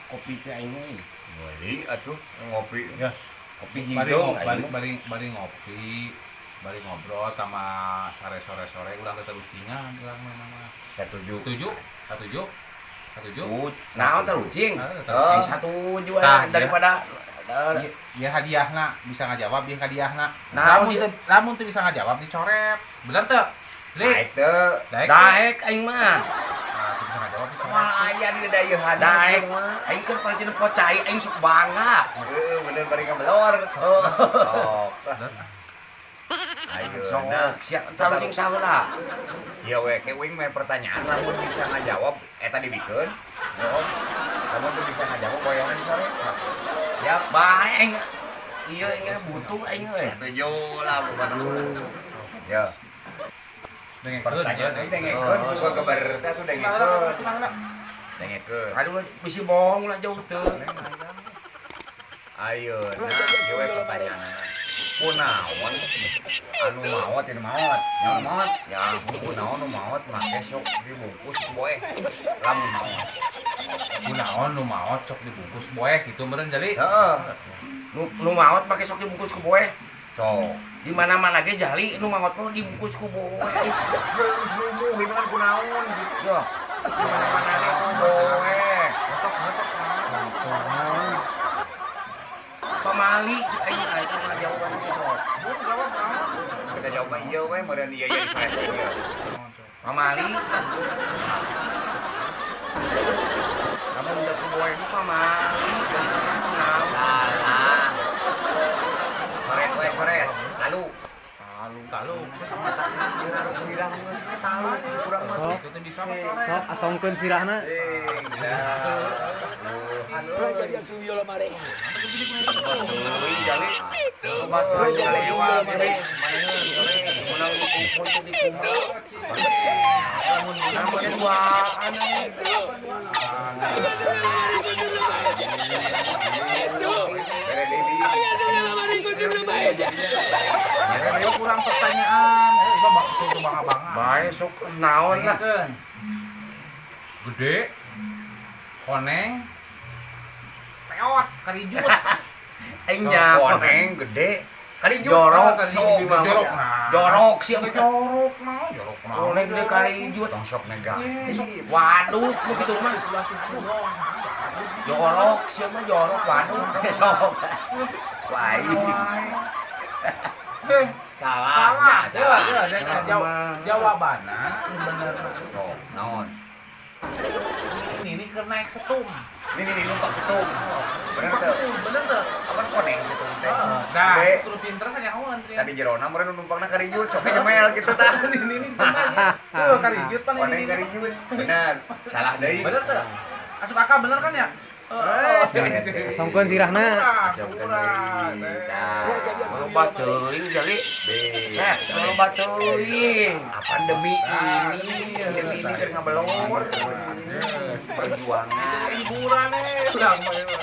Kopi teh aing euy. Meuli atuh ngopi. Ya. Kopi Bari hidung bari aing mah. Bari bari ngopi, bari ngobrol sama sare sore sore ulang teh ucingan urang mah nama. Setuju. Setuju? Setuju? Setuju? Naon teh ucing? Ah, Aing satuju Tah, aya daripada Iya, ya hadiahna bisa ngajawab ya hadiahna. Naon Lamun ieu? teu, lamun teu bisa ngajawab dicoret. Bener teu? Li, Daek teu? Daek teu? Daek aing mah. Nah, teu bisa ngajawab dicoret. Moal aya di dayeuhan. Daek. Aing keur pada pocai aing sok bangga. Heeh, bener bari ngabelor. Oh. Sok. Bener. Ayo, Sok nah. siap entar ucing saheula. Ya we, ke uing main pertanyaan lamun bisa ngajawab eta dibikeun. Oh. Lamun teu bisa ngajawab boyongan dicoret. Siap. Bae aing. Iya aing butuh aing euy. Setuju lah bukan. Ya. Dengekeun, Pertanyaan ya, dengekeun, Oh. ku geber teh atuh dengekeun. Dengekeun. Aduh bisi bohong lah jauh teu. Ayo, nah, ieu we pertanyaan. Kunaon anu maot ini maot, yang maot, Ya, kunaon nu maot make sok dibungkus boeh lamun maot? Kunaon nu maot sok dibungkus boeh gitu meureun jadi. Heeh. Nu maot make sok dibungkus ku boeh. Sok. Di mana-mana ge jali nu maot mah dibungkus ku boeh. Geus lumuh ieu kan kunaon gitu. Ya, di mana-mana ge ku boeh. Sok sok. Pamali cek aing aing mah jawaban ge sok. Jawab naon? Kita jawab mah ieu we meureun ieu ieu dicoret ieu. Pamali. Lamun teu ku boeh mah pamali jadi kunaon. Salah. Coret we, coret. Lalu Lalu Talu. Sirah geus we talu cek urang mah. Sok. Itu teh bisa mah coret. Sok asongkeun sirahna. Eh, teuing jali. Loba terus kalewat ini. Menang dikumpul tuh dikumpul. Lamun nama duaan. Bere deui. Ayo kurang pertanyaan. Eh, coba tuh bangga-bangga. Bae sok naon lah. Dengekeun. Gede. Koneng. Peot, karijut. Aing nyaho. Koneng gede. Karijut. Jorok Karijut, sih mah. jorok nah. Jorok sih. Jorok nah, jorok nah. Koneng gede karijut. Tong sok negatif. Waduh, nu kitu mah. Jorok sih mah jorok waduh sok. Wah. Eh, Salah. salah. Ya, salah. Ya, ya, ya, jawabanna bener. Sok, naon? Ini keur naik setum. Ini numpak setum. Bener Numpak teu? setum, bener teu? Apa koneng setum teh? Nah, Gede. kudu pinter kan nyahoan teh. Tadi jerona meureun numpangna karijut, sok nyemel gitu tah. Ini teh. Tuh karijut pan ini. Koneng karijut. Bener. Salah deui. Bener teu? Asup akal bener kan ya? Eh, Asongkeun sirahna. Asongkeun deui. Tah. Loba teuing jali. Be. Set, loba teuing. Apa demi ini? Demi ini keur ngabelor. Perjuangan. Hiburan eh, urang mah.